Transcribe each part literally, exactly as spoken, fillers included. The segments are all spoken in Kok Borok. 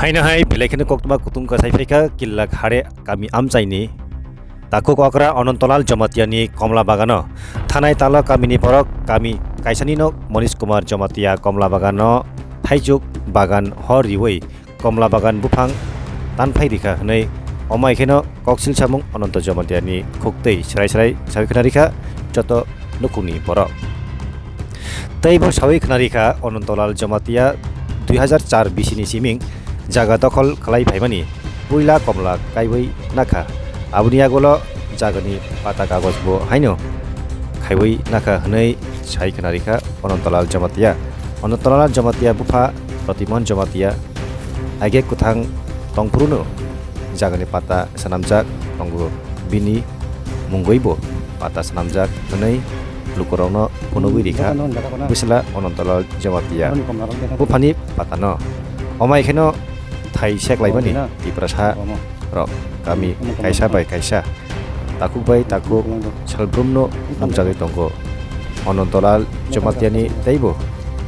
Haino hai belai kheno koktwma kutung kwsai phaikha Killak Hare kami amchaini takhuk okra Onontolal Jamatia ni komla bagano. Thanai talo kamini borok kami kaisani no Manish Kumar Jamatia komla bagano thaichuk bagan hor riwi komla bagan buphang tanphai rikha hwnwi omai kheno koksil samung Ononto Jamatia ni khuktwi srai srai sawi khna rikha joto nukhungni borok. Tei bo sawi khna rikha Onontolal Jamatia dui hazar char bisi ni siming jaga dokhol khlai phaimani puila komla kaiwi nakha. Aboni yagulo jagani pata kagoj bo haino khaiwi nakha hwnwi sai khna rikha Onontolal Jamatia. Onontolal Jamatia bupha Rotimohon Jamatia aige kwthang tongphuru no jagani pata swnamjak tongo. Bini mungwi bo pata swnamjak hwnwi lukurokno phunugwi rikha bwsla Onontolal Jamatia buphani patano. Omai kheno thai seklaimani Tiprasa rok kami kaisa bai kaisa, takhuk bai takhuk salbrumno nukjagwi tongo. Onontolal Jamatia ni teibo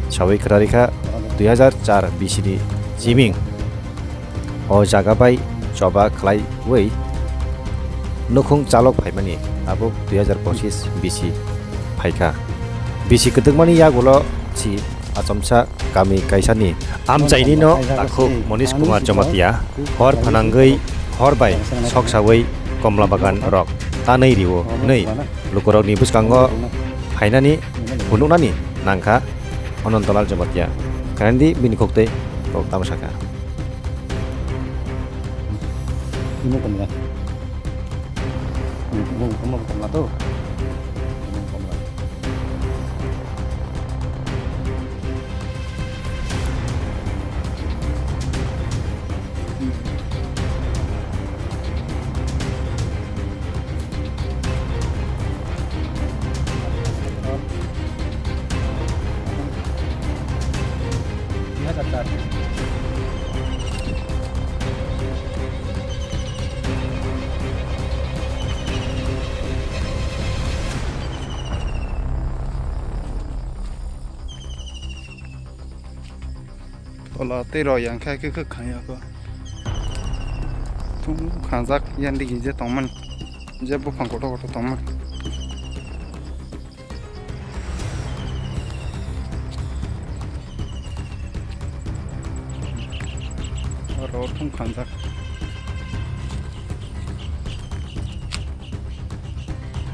sawi khna rikha dui hazar char bisi ni siming o jaga bai choba khlaiwi nukhung chalok phaimani tabuk dui hazar pochis bisi phaikha. Bisi kwdwkmani yagulo si achomsa kami kaisani amchaini no takhuk Manish Kumar Jamatia hor phanangwi hor bai soksawi komla bagan rok tanwi rio hwnwi lukurokni bwskango phainani phunuknani nangkha Onontolal Jamatia. Khaindi bini khuktwi kok tamo sakha. Imo komla. Imo, imo komla to. Imo komla. Tola tei rw yang khe khe khanya ko. Tung khanjak yan digi je tongmani. Je buphang kotor kotor tongmani. Oro thung khanjak.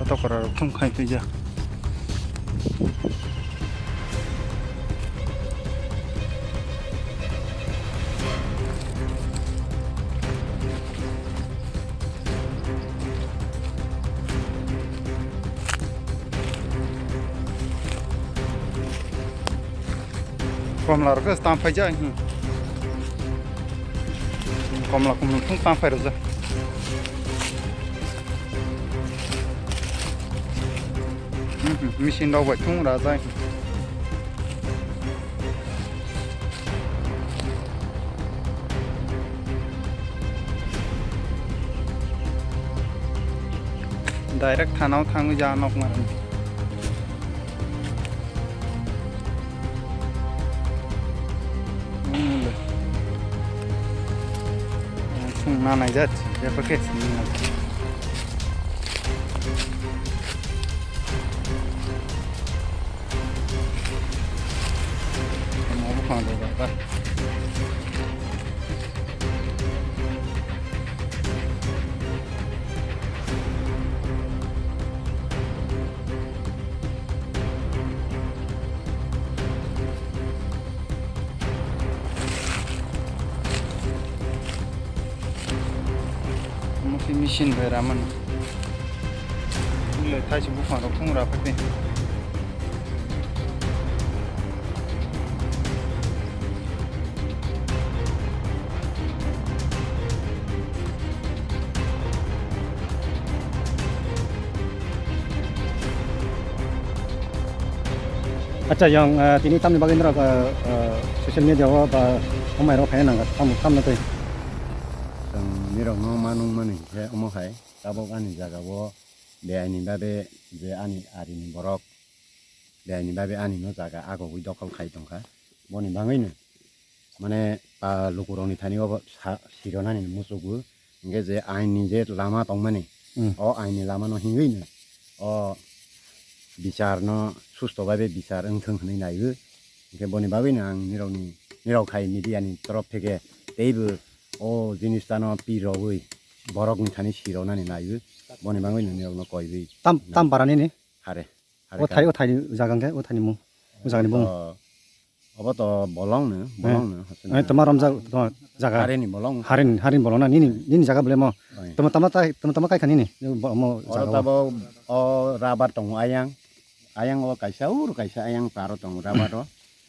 Kotor kotor thung khai tuija. Komla rok tam phai ja, hmm. Komla komla thung tam phai rok ja. Hmm, hmm, machine rok bai thung ra ja. Direct thanao thangwi ja nok narwk. Chwng nanai jat, ya pakai sini. Omo buphang rok bai ba. Omo khe machine bai ramani. Ulai thaisi buphang rok phung ra phai. Acha, yang, ah, tini tamni bagwi norok, ah, ah, social media o ba hamai rok khaina nangkha, tamo, tamno twi? Chwng nirokno ma nung mani khe omo hai, tabuk ani jaga o de ani babe je ani ari ni borok, de ani babe ani no jaga agogwi dokhol khai tongkha. Boni bagwi no mane ta lukurokni thani obo sa-, sironani muchungo. Hingke je aini je lama tongmani, Hmm. o aini lamano hingwi no o bicharno susto bai bai bichar wngthung hwnwi naiwi. Hingke boni bagwino ang nirokni, nirok hai media ni torof theke teibo o jinis tano pirogwi borokni thani sironani naiwi. Boni bagwino nirokno koiwi Tam, tam para nini? Hare. Hare O thai, kha. o thaini jaga hwnkhe, o thaini mung. O jagani mung. O, obo to bolong no, Eh. bolong no, hasing Ai, no. toma romjak, toma jaga. Harini bolong. Harin, harin bolong na, nini, nini jaga bole mo. Oi. Toma, toma tai, toma, toma kai kha nini. Bo-, mo Oro jaga o. tabo o rabar tongo ayang. Ayang o kaisa, uro kaisa ayang paro tongo rabar o.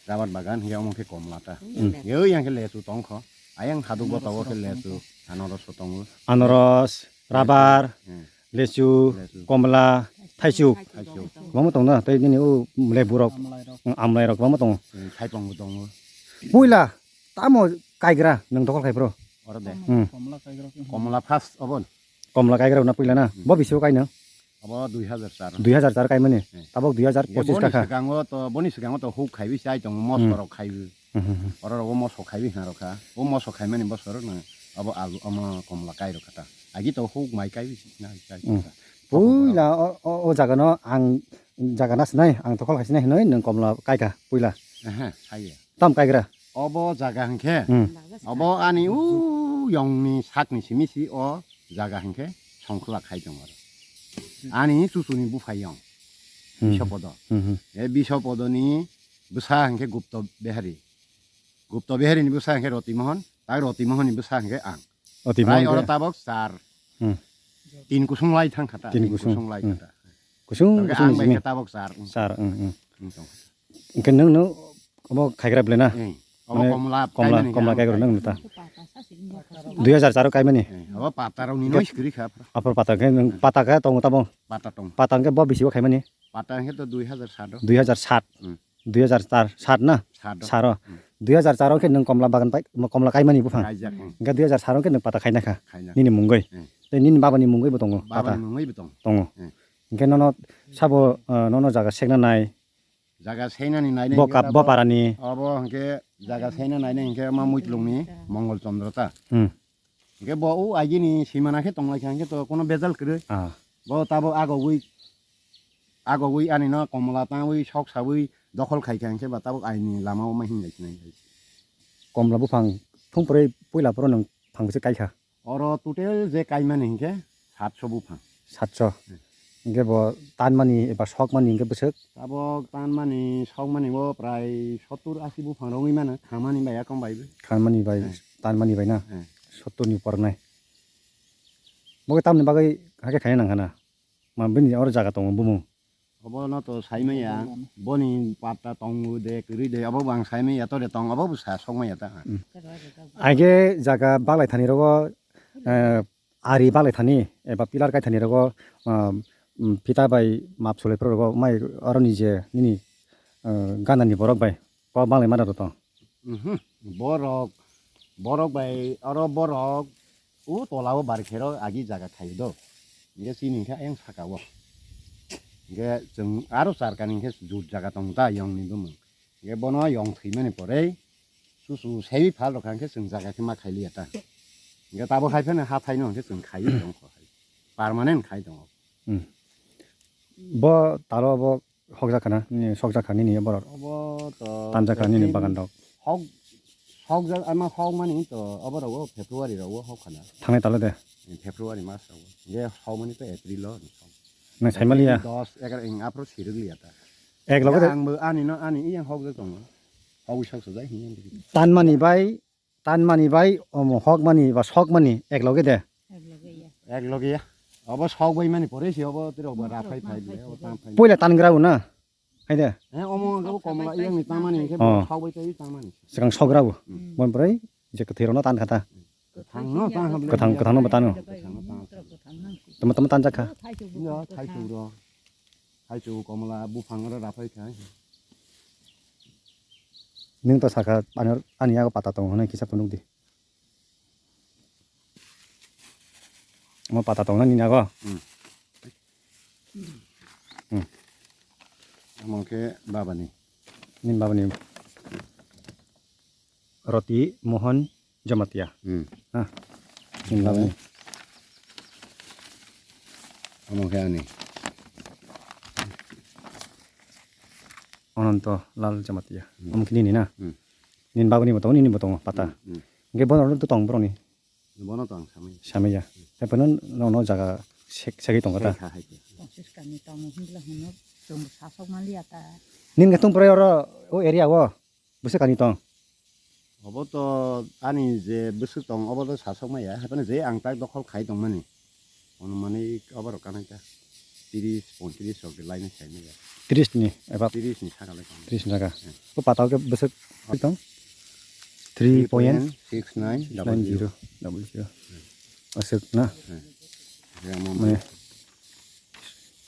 Rabar bagan, hiya omo khe komla ta. Hmm. Hiya yang khe lesu tongkho. Ayang haduk bo tongo khe lesu, anoros bo tongo. Anoros, rabar, Hmm. lechu, Lechu. komla, thaichuk. Thaichuk. Kwbangma tongo na, tei nini o lebu rok, Amlai rok. amlai rok kwbangma tongo. Hmm, thaipong bo tongo. Puila tamo kaigra nwng dokhol khai phuru? Oro de. Hmm. Komla kaigra khe Komla first obo. Komla kaigra na puila na? Hmm. Bo bisi o kaino? Abo dui hajar char. Dui hajar char kaimani. Hmm. Tabok dui hajar pochis Boni kha kha. Sikango to, boni sikango to huk khaiwi chai tongo, Hmm. mosok rok khaiwi. Hmm, hmm, hmm. Oro rogo mosok khaiwi hwnna rokha. O mosok khaimani bosor no abo alu, omo komla kai rokha ta. Agi to huk mai kaiwi si na chai Hmm. kha. Puila o, o, o jaga no ang jaga na sinai, ang dokhol khai sinai hinoi nwng komla kai kha puila. Aha, haiya. Tam kaigra. Obo jaga hwnkhe, Hmm. obo ani u yongni sakni simi si o jaga hwnkhe songkhla khai tongo. Ani chuchuni buphai yong, Hmm. Bisopodo. Hmm, hmm. E Bisopodoni bwsa hwnkhe Gupto Behari. Gupto Beharini bwsa hwnkhe Roti Mohon, tak Roti Mohonni bwsa hwnkhe ang. Roti Prai Mohon oro khe? tabok char. Hmm. Tin kusung lai thang kha ta, Tin tin kusung. kusung lai Hmm. kha ta. Kusung, Hwnkhe kusung ang bai simi. khe tabok char. Hmm. Char, hmm, hmm. Hmm, tong. Hwnkhe nwng no omo khaigra bwle na? Eh, omo Mane komla komla, kaimani komla hwnka kaigro kaimani. Nwng ta. Dui hajar char o kaimani? Eh, obo pata rok ni Hwnkhe noi sikiri kha. Apor pata khe nwng pata khe tongo tamo? Pata tong. Pata hwnkhe bo bisi o khaimani? Pata hwnkhe to dui hajar sat o. Dui hajar sat. Hmm. Dui hajar char, sat na? Sat o. Sat o. Hmm. Dui hajar char o khe nwng komla bagan pai, komla kaimani buphang? Kaijak, hmm. Hwnkhe dui hajar sat o khe nwng pata khaina kha? Khaina. Nini mungoi? Hmm. Tei nini babani mungoi bo tongo? Babani Pata? mungoi bo tongo. Tongo. Hmm. Hwnkhe nono sabo, ah, nono jaga sekna nai? Jaga seinani nainai Bo hwnkhe kap-, bo tabo parani. Obo hwnkhe jaga seina nainai hwnkhe ma Muitlungni Mongol Chandra ta. Hmm. Hwnkhe bo o agini simana khe tonglaikha hwnkhe to kono bejal kwrwi. Ah. Bo tabo agogwi, agogwi ani no komla tangwi sok sawi dokhol khaikha hwnkhe ba tabuk aini lama o ma hinlai sinai. Komla buphang thung pore puila poro nwng phang bwswk kaikha? Oro total je kaimani hinkhe satso buphang. Satso. Hmm. Hinkhe bo tanmani eba sokmani hinkhe bwswk? Tabok tanmani sokmani bo prai sottur asi buphang rogwi mano, khamani bai yakong bai bo. Khamani bai, Hmm. tanmani bai na? Hmm. Sottur ni upor nai. Bo tamni bagwi hakhe khaina nang khana? Ma bini oro jaga tongo bumung. Obono to saimaya, boni patta tongo de, kwrwi de, obo bo ang saimaya, to de tong, obo bo sa sokmaya ta. Hmm. Aige jaga baglai thani rogo, eh, ari baglai thani, eba pillar kai thani rogo, ah, um, phita bai map solai phuru rogo, mai oro ni je nini, eh, gana ni borok bai. Kok bang lai ma da to. Mhm. Borok, borok bai oro borok o tola o bar khe ro agi jaga khai do. Hingke chini hingke ayang saka o. Hingke chwng aro charkani hingke jut jaga tong ta yong ni bumung. Hingke bono yong thwi mani pore susu sebi phal rok hingke chwng jaga khe ma khai liya ta. Hingke tabok hai phano ha thai no hingke chwng khai yong kho hai. Permanent khai tongo. Hmm. Bo taro bo hokjak khana, nini sokjak kha nini borok. Obo to Tanjak kha nini April bagan rok. Hok, sokjak ama hok mani to obo rogo February rogo hok khana. Thangnai talo de. February mas rogo. Je hok mani to April o. Nang saimaliya? Dos, egar eng aphro sirwk liya ta. Ek loge de. Ang bo ani no ani iyang hokjak tongo. Hok sok sojai hiyan. Tanmani bai Tanmani bai, omo hokmani ba sokmani ek loge de. Ek loge ya. Ek loge ya. Obo sok bai mani pore se obo tiro ba ra phai phai le, obo tang phai. Puila tangra u na. Hai de. He omo obo komla yang ni tamani ke Oh. Sok bai tai tamani. Sekarang sogra u. Hmm. Bon pore je kethiro no tan khata. Kethang no tan hable. Kethang, kethang no ba tan no. Kethang no tan. Tama tama tan jakha. Ya, thai tu ro. Haichu komla buphang oro raphai kha. Nwng to sakha ani, ani yago pata tongo hwnwi kisa phunuk di. Omo pata tongna nini yago? Hmm. Hmm. Omo khe babani. Nini babani. Roti Mohan Jamatia. Hmm. Ha. Nini baba ni. Omo khe ani. Ananto Lal Jamatia. Hmm. Omo khe nini na? Hmm. Nini baba ni bo tongo, nini bo tongo, pata. Hmm, hmm. Hwnkhe bono to tong borok ni. Bono to ang samaya. Samaya. Hai phano nono jaga sek-, segwi tongkha ta? Hai kha, hai kha. Tongsis kami tongo hinbla hwnwi chwng sasok manliya ta. Nini khe tong pore oro o area o bwswk kani tong? Obo to ani je bwswk tong obo to sasok maya. Hai phano je ang tak dokhol khai tongmani. Anumanik oborok kanai ta. Tris, poitris rok de line sai maya. Tris ni eba? Tris ni saka lai tong. Tris ni saka. Hmm. O pata o khe bwswk tong? Three point six nine double zero. Double zero. Aswk na? Hmm. Mane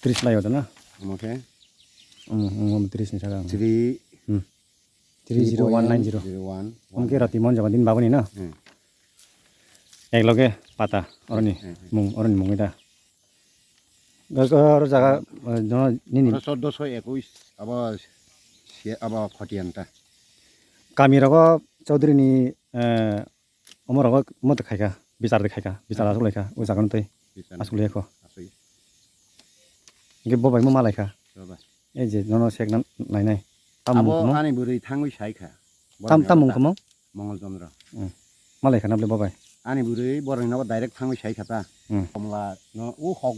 tris lai o na? Omo khe? Omo, omo tris ni saka. Three. Hmm. Three zero one nine zero. Omo khe Roti Mohan Jamatia nini baba ni na? Hmm. Ek loge pata, oroni mung, oroni mungwi da. Oro jaga, eh, jono nini. Oro chordoso ekush, abo se-, abo khotiyan ta. Kami rogo Chaudhary ni, eh, omo rogo omo de khaika, bichar de khaika, bichar asuk laikha, o jaga no tei asuk laikha kho. Asuk. Hwnkhe bo bai mo malaikha. Bo bai. Ei je nono sekna nainai. Tam mung kwmung? Ani bwrwi thangwi saikha. Tam, tam mung kwmung? Mongol Chandra. Hmm. Malai khana bole babai. Ani bwrwi borok nogo direct thangwi saikha ta. Hmm. Komla no u hok.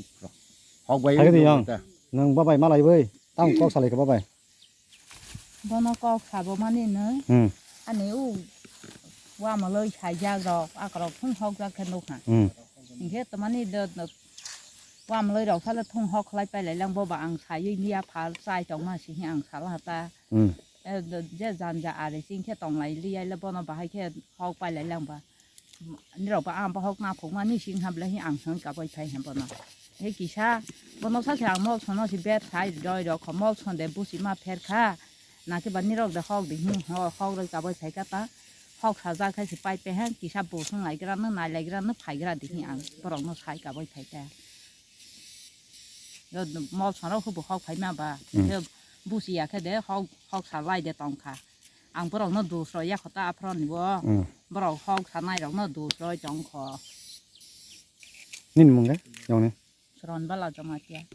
Hok bai. Hai de yang. Nang babai malai bai. Tam kok salai kha babai. Bono kok sabo mani no. Hmm. Ani u wamwlwi saijak rok, akorok thung hokjak khe nukha. Hmm. Hinkhe tamani do, do, wamlwi rok sale thung hok khlai pailai lang bo ba ang saywi liya phal chai tongma si hi ang sala ta. Hmm. E, do, je janja ari sing khe tonglai liya le bono bahai khe hok pailai lang ba. Nirok ba ang bohok naphok mani sing ha ble hi ang song kabai phai ha bono. He kisa bono sa se ang mol sono si bet sai doi rok kho mol son de busi ma pher kha. Nake ba nirok de hok de hi ho-, hok roi kabai phai kha ta. Hok sajak khai se pai pe he kisa bo song lai gra no nai lai gra no phai gra de hi ang borok no sai kabai phai ta. Yo mol sono kho bo hok phai ma ba. Hmm. Yo busi ya khe de hok, hok sa lai de tong kha. Ang borok no dus roi ya kho ta aphro ni bo. Hmm. Borok hok sa nai rok no dus roi tong kho. Nini mung de? Yong ni. Sron Bala Jamatia.